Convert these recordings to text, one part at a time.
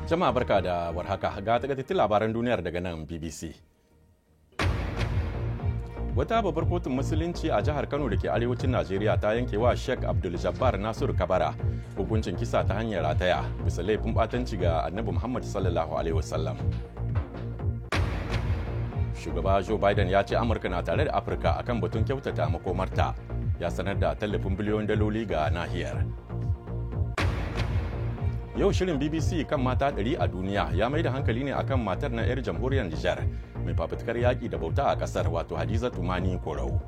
Jama'a, barka da warhaka, ga takaitattun labaran duniyar daga nan BBC. Wata babbar kotun musulunci a jihar Kano da ke arewacin Najeriya ta yanke wa Sheikh Abdul Jabbar Nasiru Kabara hukuncin kisa ta hanyar rataya bisa laifin batanci ga Annabi Muhammad sallallahu alaihi wasallam. Shugaba Joe Biden ya ce Amurka na tare da Afirka akan batun kyautata makomarta, ya sanar da tallafin biliyon daloli ga nahiyar. Yau shirin BBC kan mata 100 a duniya ya mai da hankali ne akan matar na 'yar jamhuriyar Nijar mai fafutukar yaƙi da bauta a ƙasar, wato Hadiza Tumani Korau.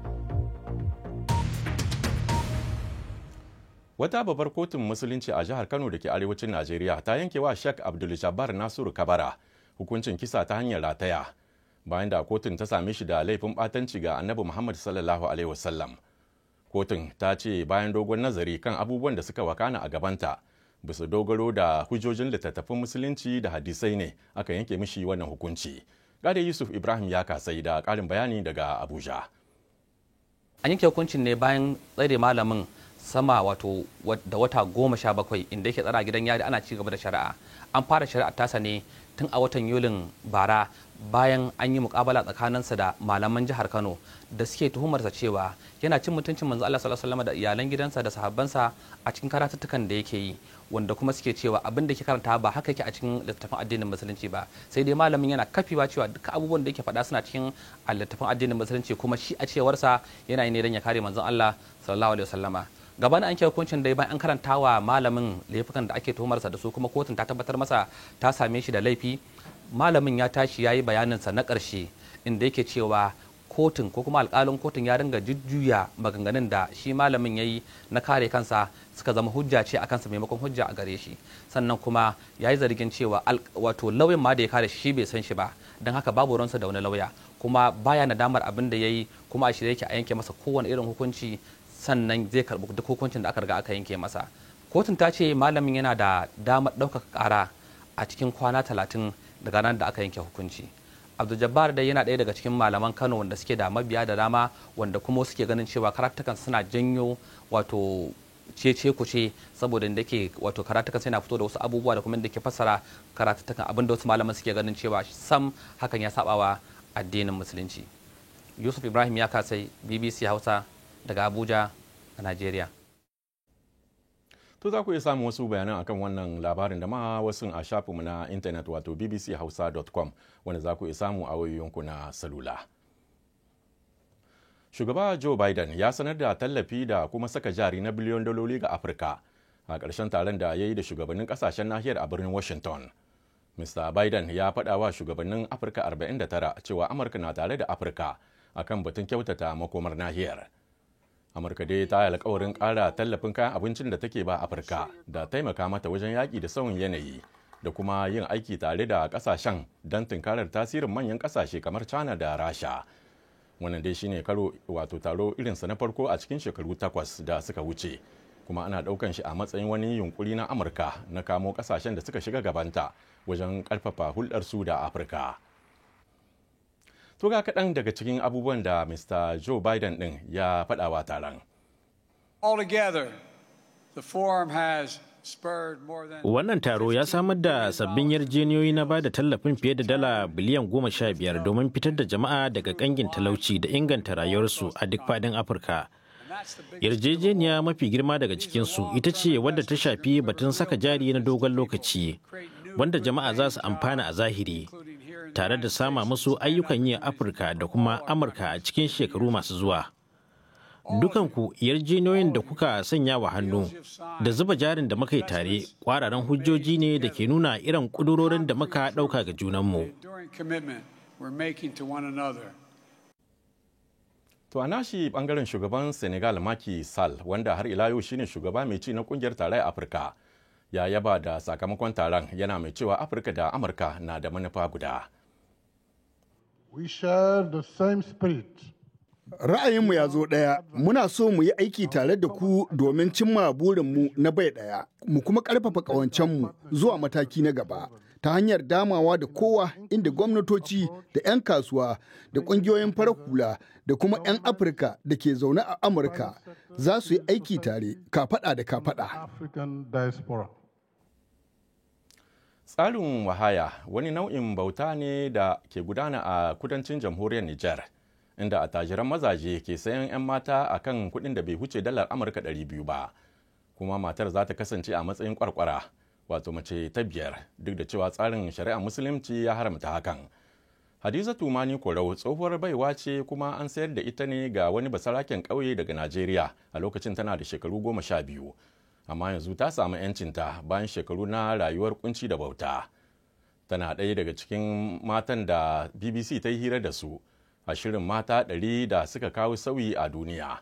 Wata babbar kotun musulunci a jihar Kano da ke arewacin Najeriya ta yanke wa Sheikh Abdul Jabbar Nasiru Kabara hukuncin kisa ta hanyar rataya bayan da kotun ta same shi da laifin ɓatanci ga Annabi Muhammad sallallahu alaihi wasallam. Kotun ta ce bayan dogon nazari kan abubuwan da suka wakana a gabanta, bisa dogaro da hujjojin littattafan musulunci da hadisai ne aka yanke mishi wannan hukunci. Gade Yusuf Ibrahim ya kasai da ƙarin bayani daga Abuja. An yanke hukuncin ne bayan tsare malamin sama wato da wata 17 inda yake tsara gidan yari ana ci gaba da shari'a. An fara shari'a tasa ne tun a watan Yulin bara bayan an yi mukabala tsakaninsa da malaman jihar Kano da suke tuhumarsa cewa yana cin mutuncin manzo Allah sallallahu alaihi wasallam da iyalan gidansa da sahabbansa a cikin karatuttukan da yake yi, wanda kuma suke cewa abin da ke karanta ba haka yake a cikin littattafan addinin musulunci ba. Sai dai malamin yana kafewa cewa duka abubuwan da yake faɗa suna cikin littattafan addinin musulunci, kuma shi a cewarsa yana yi ne don ya kare manzon Allah sallallahu alaihi wasallama. Gabanin an hukuncin dai, bayan an karanta wa malamin laifukan da ake tuhumarsa da su kuma kotun ta tabbatar masa ta same shi da laifi, malamin ya tashi ya yi bayaninsa na ƙarshe inda yake cewa kotun ko kuma alƙalin kotun ya ringa jujjuya maganganun da shi malamin ya yi na kare kansa, suka zama hujja ce a kansa maimakon hujja a gare shi. Sannan kuma ya yi zargin cewa wato lauyan ma da ya kare shi bai san shi ba, don haka babu ruwansa da wani lauya, kuma baya nadamar abin da ya yi, kuma a shirye yake a yanke masa kowane irin hukunci, sannan zai karɓi duk hukuncin da aka riga aka yanke masa. Kotun ta ce malamin yana da damar ɗaukaka ƙara a cikin kwana 30 daga nan da aka yanke hukunci. Abdul Jabbar dai yana ɗaya daga cikin malaman Kano wanda suke da mabiya da dama, wanda kuma suke ganin cewa karatukan suna janyo wato cece kuce, saboda da ke wato karatukan sai na fito da wasu abubuwa da kuma da ke fassara karatukan, abinda wasu malaman suke ganin cewa sam hakan ya sabawa addinin musulunci. Yusuf Ibrahim ya kasai, BBC Hausa, daga Abuja a Najeriya. To, za ku iya samun wasu bayanan akan wannan labarin da ma wasu a shafinmu na intanet, wato bbchausa.com, wanda za ku iya samu a wayoyinku na salula. Shugaba Joe Biden ya sanar da tallafi da kuma saka jari na biliyon daloli ga Afirka a ƙarshen taron da ya yi da shugabannin ƙasashen nahiyar a birnin Washington. Mr. Biden ya faɗa wa shugabannin Afirka 49 cewa Amurka na tare da Afirka akan batun kyautata makomar nahiyar. Amurka dai ta yi alkawarin ƙara tallafin kayan abincin da take ba Afirka da taimaka mata wajen yaƙi da sauyin yanayi da kuma yin aiki tare da ƙasashen don tunkarar tasirin manyan ƙasashe kamar China da Rasha. Wannan dai shine karo wato taro irinsa na farko a cikin shekaru 8 da suka wuce, kuma ana ɗaukan shi a matsayin wani yunkuri na Amurka na kamo ƙasashen da suka shiga gabanta wajen ƙarfafa hulɗarsu da Afirka. To, ga kaɗan daga cikin abubuwan da Mr. Joe Biden ɗin ya faɗawa taron. Altogether, the forum has spurred more than Wannan taro ya samar da sabbin yarjejeniyoyi na bada tallafin fiye da dala biliyan 15 domin fitar da jama'a daga kangin talauci da inganta rayuwarsu a duk faɗin Afirka. Yarjejeniya mafi girma daga cikinsu ita ce wadda ta shafi batun saka jari na dogon lokaci, wanda jama'a za su amfana a zahiri, tare da sama musu ayyukan yi a Afirka da kuma Amurka a cikin shekaru masu zuwa. Dukanku yarjejeniyoyin da kuka sanya wa hannu da zuba jarin da muka yi tare kwararan hujjoji ne da ke nuna irin kudurorin da muka ɗauka ga junanmu. Enduring commitment we're making to one another. To, a nashi bangaren, shugaban Senegal Macky Sall, wanda har ila yau shine shugaba mai ci na kungiyar tarayyar Afirka, ya yaba da sakamakon taron, yana mai cewa Afirka da Amurka na da manufa guda. We share the same spirit. Ra'ayinmu ya zo ɗaya, muna so mu yi aiki tare da ku domin cimma burinmu na bai ɗaya, mu kuma ƙarfafa ƙawancenmu zuwa mataki na gaba. Ta hanyar damawa da kowa inda gwamnatoci da 'yan kasuwa da ƙungiyoyin farar hula da kuma 'yan Afirka da ke zaune a Amurka za su yi aiki tare kafaɗa da kafaɗa. Tsarin wahaya wani nau'in bauta ne da ke gudana a kudancin jamhuriyar Nijar, inda attajiran mazaje ke sayan 'yan mata a kan kuɗin da bai huce dalar Amurka 200 ba, kuma matar za ta kasance a matsayin kwarkwara, wato mace ta biyar, duk da cewa tsarin shari'ar musulunci ya haramta hakan. Hadiza Tumani Korau tsohuwar baiwa ce kuma an sayar da ita ne ga wani basaraken ƙauye daga Najeriya a lokacin tana da shekaru 12. Amma yanzu ta samu 'yancinta bayan shekaru na rayuwar kunci da bauta. Tana ɗaya daga cikin matan da BBC ta yi hira da su a shirin mata 100 da suka kawo sauyi a duniya.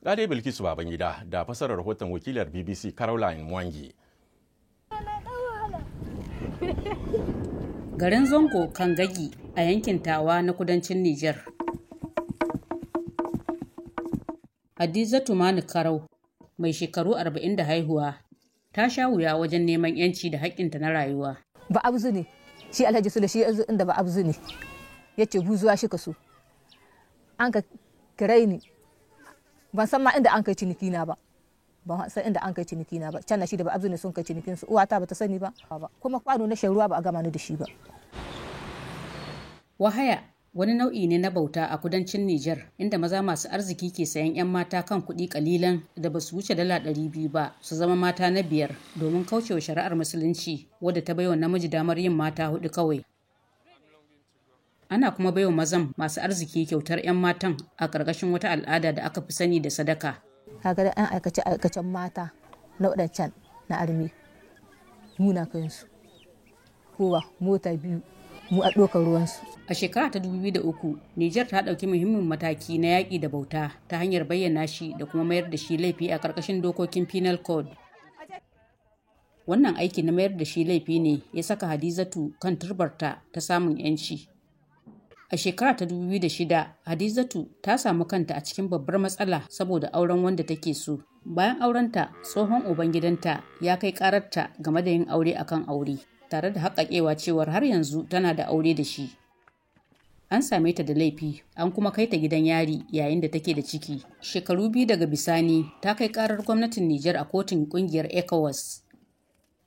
Gade Bilkisu Babangida da fasarar rahoton wakilar BBC Caroline Mwangi. Garin Zongo Kangagi a yankin Tawa na kudancin Nijar. Hadiza Tumani Karau mai shekaru 40 da haihuwa ta sha wuya wajen neman yanci da haƙƙinta na rayuwa. Ba abzu ne, shi Alhaji Sule shi yanzu inda ba abzu ne, ya ce buzuwa shi kaso. An ka kirai ni, ban san ma inda an kai ciniki na ba. Ban san inda an kai ciniki na ba, can na shi da ba abzu ne sun kai cinikin su, uwata bata sani ba. Kuma kwano na shan ruwa ba a gama ni da shi ba. Wahaya wani nau'i ne na bauta a kudancin Nijar inda maza masu arziki ke sayan 'yan mata kan kuɗi kalilan da ba su wuce dala 200 ba su zama mata na biyar domin kaucewa shari'ar musulunci wadda ta baiwa namiji damar yin mata hudu kawai. Ana kuma baiwa mazan masu arziki kyautar 'yan matan a ƙarƙashin wata al'ada da aka fi sani da sadaka. Kaga da 'yan aikace aikacen mata na waɗancan na armi muna kansu kowa mota biyu mu a ɗaukar ruwansu. A shekara ta 2003, Nijar ta ɗauki muhimmin mataki na yaƙi da bauta ta hanyar bayyana shi da kuma mayar da shi laifi a ƙarƙashin dokokin Penal Code. Wannan aiki na mayar da shi laifi ne ya saka Hadizatu kan turbarta ta samun 'yanci. A shekara ta 2006, Hadizatu ta samu kanta a cikin babbar matsala saboda auren wanda take so. Bayan aurenta, tsohon ubangidanta ya kai ƙararta game da yin aure akan aure. Tare da haƙaƙewa cewar har yanzu tana da aure da shi. An same ta da laifi, an kuma kai ta gidan yari yayin da take da ciki. Shekaru biyu daga bisani, ta kai ƙarar gwamnatin Nijar a kotun ƙungiyar ECOWAS.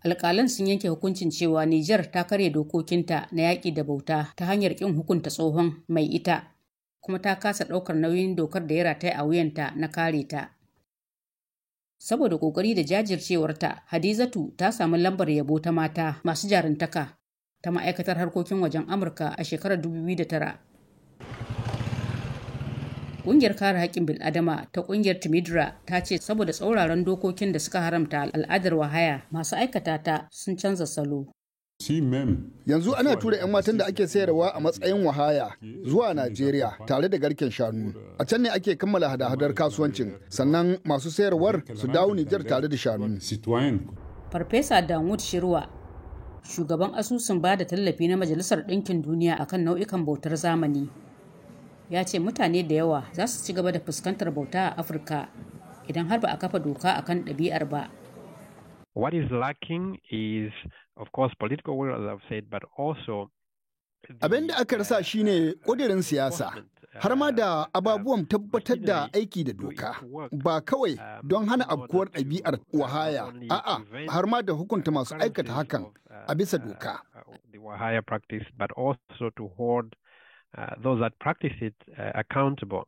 Alƙalan sun yanke hukuncin cewa Nijar ta karya dokokinta na yaƙi da bauta ta hanyar ƙin hukunta tsohon mai ita, kuma ta kasa ɗaukar nauyin dokar da ya rataya a wuyanta na kare ta. Saboda kokari da jajircewarta, Hadizatu ta samu lambar yabo ta mata masu jarintaka ta ma'aikatar harkokin wajen Amurka a shekarar 2009. Ƙungiyar kare haƙƙin bil'adama ta ƙungiyar Timidra ta ce saboda tsauraran dokokin da suka haramta al'adar wahaya masu aikata ta sun canza salo. Yanzu ana tura 'yan matan da ake sayarwa a matsayin wahaya zuwa Najeriya tare da garken shanu. A can ne ake kammala hada-hadar kasuwancin, sannan masu sayarwar su dawo Nijar tare da shanu. Farfesa Danwood Shirwa, shugaban asusun ba da tallafi na Majalisar Ɗinkin Duniya akan nau'ikan bautar zamani, ya ce mutane da yawa za su ci gaba da fuskantar bauta a Afirka idan har ba a kafa doka akan ɗabi'ar ba. What is lacking is, of course, political will, as I've said, but also Abin da aka rasa shine ƙudirin siyasa, har ma da ababuwan tabbatar da aiki da doka, ba kawai don hana afkuwar ɗabi'ar wahaya, a'a, har ma da hukunta masu aikata hakan a bisa doka. The wahaya practice, but also to hold those that practice it accountable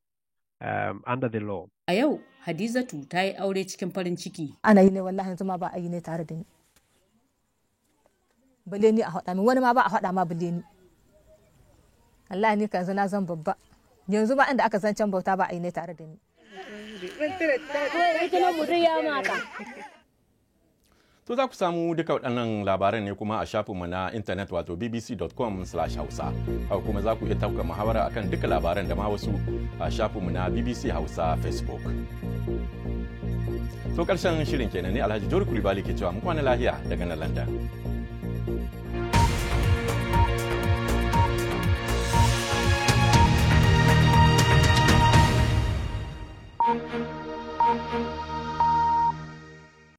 under the law. A yau, Hadizatu ta yi aure cikin farin ciki. Ana yi ne wallahi yanzu ma ba a yi ne tare da ni. Balle ni a haɗa min wani ma ba a haɗa ma balle ni. Allah ni yanzu na zan babba. Yanzu ma inda aka san can bauta ba a yi ne tare da ni. To za ku samu duka waɗannan labaran ne kuma a shafinmu na intanet wato bbc.com/hausa. Haka kuma za ku iya tafka muhawara akan duka labaran da ma wasu a shafinmu na BBC Hausa Facebook. To ƙarshen shirin kenan ne Alhaji Jori Kulibali ke cewa mu kwana lahiya daga nan London.